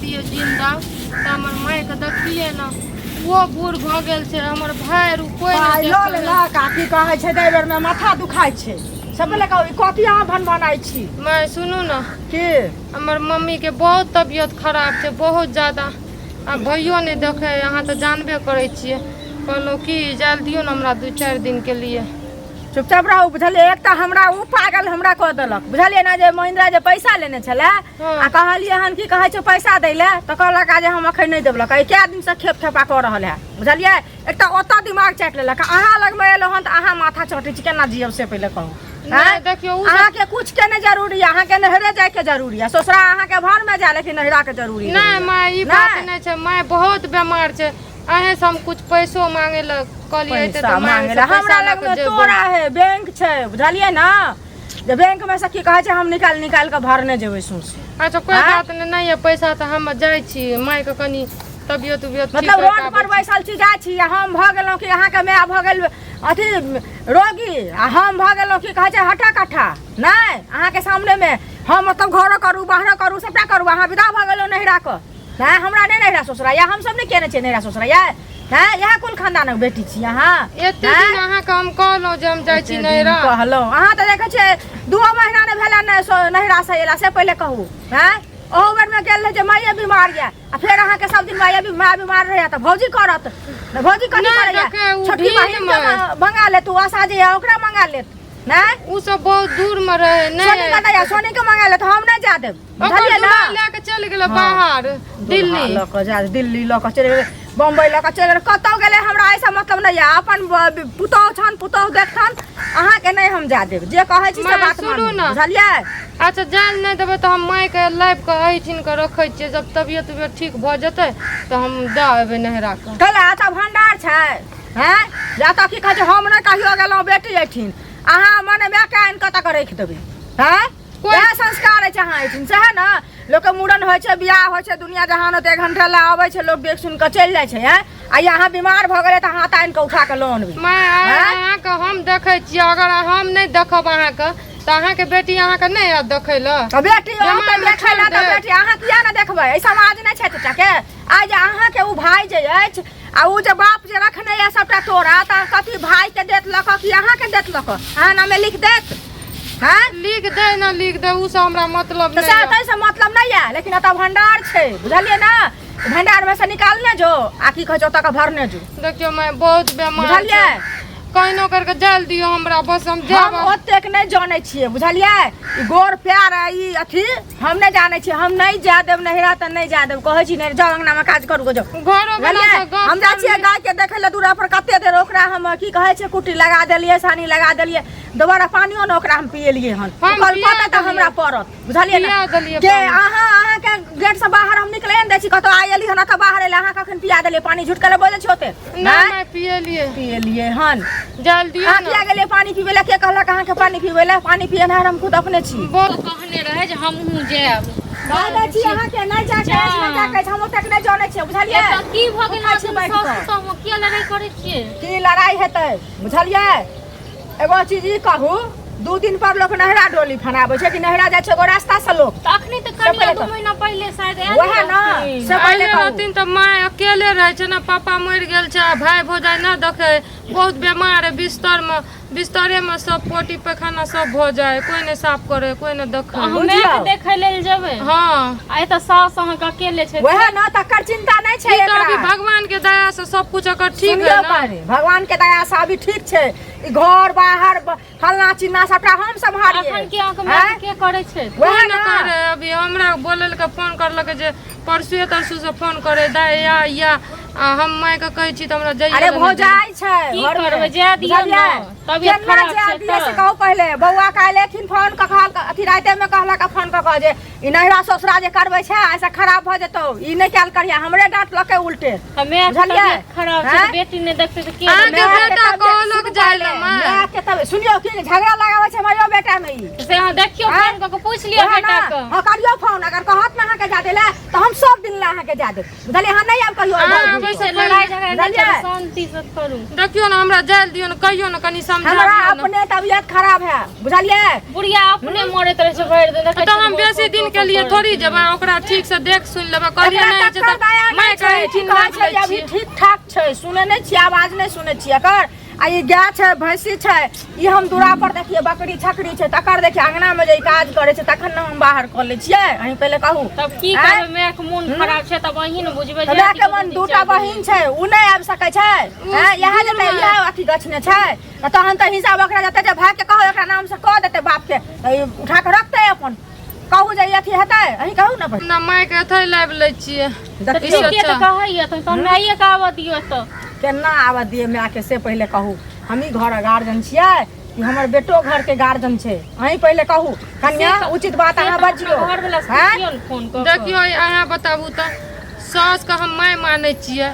रहितियै जिन्दा तऽ हमर मायके देखतियै ने। ओहो बूढ़ भऽ गेल छै, हमर भाय आर कोइ पाइ नहि लऽ देखै। लेलक आ की कहै छै, एहि बेरमे माथा दुखाइ छै। सब पहिले कहू, ई कथी अहाँ भनभनाइ छी? माय, सुनू ने। की? हमर मम्मीके बहुत तबियत खराब छै, बहुत ज्यादा, आ भैयो नहि देखै। अहाँ तऽ जानबे करै छियै। कहलहुँ कि जाय दियौ ने हमरा 2-4 दिनके लिए। चुपचाप रहू, बुझलियै? एक तऽ हमरा ओ पागल हमरा कऽ देलक, बुझलियै ने, जे महिंद्रा जे पैसा लेने छलै। आ कहलियै हन की कहै छै पैसा दै लए, तऽ कहलक जे हम अखन नहि देबलक। एहि कए दिनसँ खेप खेपा कऽ रहल है, बुझलियै? एक तऽ ओतऽ दिमाग चाटि लेलक, अहाँ लगमे एलहुँ हन तऽ अहाँ माथा चटै छी। केना जियब से पहिले कहू। नहि, देखियौ, ओ सब अहाँके कुछ के नहि जरूरी है, अहाँके नैहरे जायके जरूरी है। ससुरा अहाँके भार में जाय, लेकिन नैहरा के जरूरी नहि है। माय, ई बात नहि छै। माय बहुत बेमार छै। अहें से हम कुछ पैसो मांगे लए कहलियै एते पैसा तऽ मांगे ला हमरा लग में तोरा है, बैंक छै, बुझलियै ने, जे बैंक में से की कहै छै हम निकाल निकाल के भरने जेबै सौंसे। अच्छा, कोई आँय? बात नहि, नहि यऽ पैसा तऽ हम जाइ छी, मायके कनि तबियत उबियत ठीक मतलब करि रोड कऽ पर आबै छी। बैसल छी, जाइ छी, आ हम भऽ गेलहुँ कि अहाँके माय भऽ गेल अथी रोगी, आ हम भऽ गेलहुँ की कहै छै हट्ठा कट्ठा। नहि, अहाँके सामनेमे हम मतलब घरो करू, बाहरो करू, सभटा करू, अहाँ विदा भऽ गेलहुँ नैहरा कऽ। नहि, हमरा नहि नैहरा ससुरा या हमसभ नहि केने छियै नैहरा ससुरा या। हैं, इएह कुल खानदानक बेटी छी अहाँ? एते दिन अहाँके हम कहलहुँ जे हम जाइ छी एते दिन नैहरा। कहलहुँ, अहाँ तऽ देखै छियै 2 महीना नहि भेलै ने नैहरा से एला से पहिले कहू। हैं, ओहो बेरमे गेल रहै जे माइए बीमार यऽ, आ फेर अहाँके सब दिन माइए माय बीमार रहैया तऽ भौजी करत ने, भौजी कथी नहि, करैया? देखै, उ छोटकी बहिन के भीड़मे। मंगा लेत, उ आशा जे यऽ ओकरा मंगा लेत। नहि, ओ सब बहुत दूर मे रहे। सोनी नहि कतऽ यऽ? सोनी के मंगा लेत, हम नहि जा देब, ओकर बुझलियै ने? दुल्हा लए के चलि गेलै बाहर दिल्ली। लऽ कऽ जा, दिल्ली लऽ कऽ चलि गेलै, बम्बई लऽ कऽ चलि गेलै, कतहु गेलै हमरा एहिसँ मतलब नहि यऽ। अपन पुतोहु छनि, पुतोहु देखथन, अहाँके नहि हम जा देब। जे कहै छी से माय, बात सुनू मानू, ने। बुझलियै? अच्छा, जाय लए नहि देबै तऽ हम मायके लाबि कऽ एहिठिन कऽ रखै छियै। जब तबियत उबियत ठीक भऽ जेतै तऽ हम दऽ एबै नैहरा कऽ। कैला एतऽ भंडार छै? हैं, जा तऽ की कहै छै, हम नहि कहियो गेलहुँ बेटी एहिठिन, अहाँ मने मायके आनि कऽ तक राखि देबै? हैं, वएह संस्कार अछि अहाँ एहिठिन, सएह ने? लोकके मूड़न होइ छै, बियाह होइ छै, दुनिया जहान होतै, 1 घंटा लए अबै छै लोक, देख सुनि कऽ चलि जाइ छै। हैं, आ अहाँ बीमार भऽ गेलै तऽ अहाँ तऽ आनि कऽ उठा कऽ लऽ अनबै। माय, आइ आँय? अहाँके हम देखै छियै। अगर हम नहि देखब अहाँके तऽ अहाँके बेटी अहाँके नहि आयत देखै लए? तऽ बेटी बेमार औतै मे देखै लए छोड़ि तऽ देब। बेटी अहाँ किया नहि देखबै? एहि समाज नहि छै चाचा के। आइ जे अहाँके ओ भाय जे अछि आ ओ जे बाप जे रखने यऽ सबटा तोरा, तऽ कथी भायके देत लऽ कऽ कि अहाँके देत लऽ कऽ? अहाँ नामे लिख देत? हैं, लिख दे ना लिख दे, उ सब हमरा मतलब तऽ नहि सएह यऽ। ताहिसँ मतलब नहि यऽ, लेकिन एतऽ भंडार छै, बुझलियै ने? भंडारमे से निकालने जो आ की कहै छै ओतऽ के भरने जो। देखियौ माय, बहुत बेमार बुझलियै? छै, कहिनो करके जायल दियौ हमरा, बस हम जायब। हम ओतेक नहि जानै छियै, बुझलियै? ई गोर प्यार आ ई अथी हम नहि जानै छियै। हम नहि जाय देब नैहरा तऽ नहि जाय देब, कहै छी। नहि जाउ, अंगनामे काज करू गो, जाउ। घरो वाला बुझलियै? से गप हम जाइ छियै करली। गाय के देखै लए दूरा पर कते देर ओकरा हम की कहै छै कुट्टी लगा देलियै, सानी लगा देलियै, दोबारा पानियो ने ओकरा हम पिएलियै हन। हम कल पिया पड़तै तऽ देलियै। हमरा पड़त, बुझलियै ने? पिया देलियै के पानि। अहाँके गेट से बाहर हम निकले नहि दै छी कतौ। आइ एली हन एतऽ बाहर एलै, अहाँ कखन पिया देलियै पानि? झूठ केले बजै छी ओते? नहि नहि माय, पिएलियै। पिएलियै हन? जायल दियौ अहाँ ने। किया गेलियै पानि पीबै लए? के कहलक अहाँके पानि पीबै लए? पानि पियेनहार हम खुद अपने छी। बोल। कहने रहै जे हमहूँ जायब। कह दै छी अहाँके नहि जाके अछि, नहि जाके अछि, हम ओतेक नहि जानै छियै, बुझलियै? एतऽ की भऽ गेल? उठै छी अहाँ बैठ सासु कऽ। सब किया लड़ाइ करै छियै? की लड़ाइ हेतै, बुझलियै? एगो चीज ई कहू, 2 दिन पर लोक नहरा डोली फनाबै छै कि नहरा जाइ छै एगो रास्ता से लोक? तऽ अखनी तऽ से कनिया पहिले 2 तऽ- महीना पहिले शायद आयल वएह ने, रहथिन। से पहिले आइले कहू। रहथिन तऽ माय अकेले रहै छै ने, पापा मरि गेल छै आ भाय भौजाइ नहि देखै, बहुत बेमार है, बिस्तरमे बिस्तरेमे सब पोटी पैखाना सब भऽ जाइ, कोइ नहि साफ करे, कोइ नहि देखै। अहाँ बुझियौ। मायके देखै लेल जेबै? हँ। आ एतऽ सास अहाँके अकेले छै। वएह ने, तकर चिंता नहि छै ई तऽ अभी एकरा। भगवान के दया से सब कुछ एकर ठीक सुनियौ है ना। कहने, भगवान के दया से अभी ठीक छै। ई घर बाहर फलना चिन्ना सबटा हम सम्हारियै। अखन के अहाँके मायके के करै छै? वएह कोइ ने नहि करे अभी। हमरा बोलल के फोन करलक जे परसुए तरसू से फोन करे दाय या या, आ हम माय के कहै छी तऽ हमरा जाइए अरे लए नहि भौजाइ छै की घरमे। करबै, जाय दियौ ने। बुझलियै? तबियत केना खराब जाय छै दियै से तऽ। कहू पहिले। बौआ काल्हि एथिन फोन कऽ कहलक, अथी रातिमे कहलक फोन कऽ कऽ जे ई नैहरा ससुरा जे करबै छै एहिसँ खराब भऽ जेतौ, ई नहि कयल करिहे। हमरे डाँटलकै उल्टे। तऽ मायके बुझलियै? तबियत खराब छै तऽ आँय? बेटी नहि देखतै तऽ के अहाँके देखतै? मायके बेटा तबियत कहलक सुनू जाय पहिले, लए माय। मायके तबियत सुनियौ, की झगड़ा लगाबै छै मायो बेटा मे ई? से अहाँ देखियौ, आँय? फोन कऽ के पूछि लिअ वएह ने? बेटाके। हँ, करियौ फोन अगर कहत ना अहाँके जा देला तऽ हम सब दिन ला अहाँके जा देब बुझलियै अहाँ नहि आब कहियो अहाँ घर आबै घुरि से कऽ। लड़ाई झगड़ा नहि बुझलियै? करू, शांति से करू। देखियौ ने हमरा जाय दियौ ने कहियौ ने कनि हमरा समझाबियौ ने। अपने तबियत खराब है बुझलियै। बुढ़िया अपने मरैत रहै छै भरि दिन देखै तऽ हम छियै, बेसी दिन के लिए थोड़ी जेबै, ओकरा ठीक से देख सुनि लेबै। कहलियै एकरा नहि छै तकर तऽ दया माय नहि छै कहै की छी कहै छै जे अभी ठीक ठाक छै, सुनै नहि छियै, आवाज नहि सुनै छियै एकर। आ ई गाय छै भैंसी छै, ई हम दूरा पर देखियै बकरी छकरी छै तकर देखियै अंगना मे जे ई काज करै छै तखन ने हम बाहर कऽ लै छियै। अहीं पहिले कहू तब की आँय? करबै, मायके मोन खराब छै तब अहीं ने बुझबै। तऽ मायके मन दूटा बहिन छै उ नहि आबि सकै छै हैं? इएह जेतै इएह अथी गछने छै तऽ तहन तऽ हिसाब ओकरा जते जे भायके कहू एकरा नामसँ कऽ देतै बापके तऽ ई उठा कऽ रखतै अपन। कहू जे ई अथी हेतै, अहीं कहू ने अपना मायके एतै लाबि लै छियै। तऽ ई सब ठीके तऽ छै। कहैया तहन माइए के आबऽ दियौ एतऽ। केना आबऽ दियै मायके से पहिले कहू। हमही घरक गार्जियन छियै कि हमर बेटो घरके गार्जियन छै? अहीं पहिले कहू कनिया, उचित बात अहाँ बजियौ। घर वाला से हैं? पुछियौ ने फोन कऽ कऽ। देखियौ अहाँ बताबू तऽ सासके हम माय मानै छियै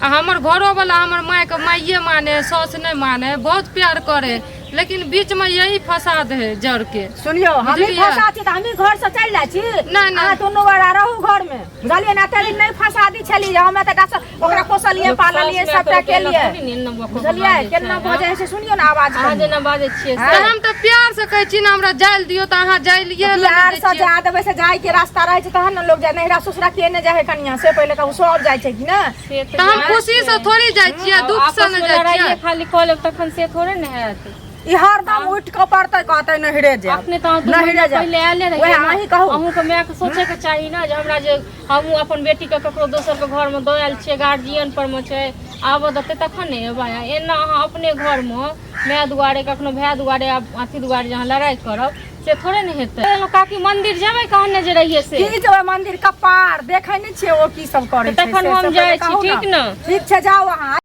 आ हमर घरोवला हमर मायके माइए माने, सास नहि माने, बहुत प्यार करे, लेकिन बीचमे यही फसाद है जड़ के। सुनियौ हमही बुझलियै? फंसा छी तऽ हमही घर से चलि जाइ छी। नहि, नहि। अहाँ दुनू गोरा रहू घर में, बुझलियै ने? एते दिन नहि फंसा दी छली जे हम एतेटा से ओकरा पोसलियै लोक पाललियै सास मायके सबटा लोक एना केलियै, थोड़ी ने एना कऽ कऽ बुझलियै? बाजै छै, केना बजै छै सुनियौ ने आवाज अहाँ कनी। जेना बाजै छियै से। तऽ हम तऽ प्यार से कहै छी ने हमरा जाय लए दियौ तऽ अहाँ जाय लिए लए प्यार नहि दै से छियै। जा देबै से जाय के रास्ता रहै छै तहन ने लोक जाय। नैहरा ससुरा के नहि जाइ है कनिया से पहिले कहू, सब जाइ छै कि ने? से तऽ हम जाइ खुशी छै। से थोड़ी जाइ छियै, दुःख से आपस नहि मे जाइ लड़ाइए छियै। खाली कऽ लेब तखन से थोड़े ने हैत। ई हरदम उठि कऽ पड़तै कहतै नैहरे जायब। अखने तऽ अहाँ 2 नैहरे महीना जायब। पहिले आयले रहियै वएह ने। अहीं कहू। अहूँके मायके सोचैके चाही ने जे हमरा जे हमहूँ अपन बेटीके ककरो दोसरके घरमे दऽ आयल छियै, गार्जियन परमे छै, आबऽ देतै तखन ने एबै। आ एना अहाँ अपने घरमे माय दुआरे कखनो भाय दुआरे आ अथी दुआरे जे अहाँ लड़ाइ करब से थोड़े ने हेतै। काकी मंदिर जेबै कहने जे रहियै से? की जेबै मंदिर, कपार देखै नहि छियै ओ की सब करै छै तखन से हम सब जाइ पहिले छी, कहू ठीक ने? ठीक छै, जाउ अहाँ।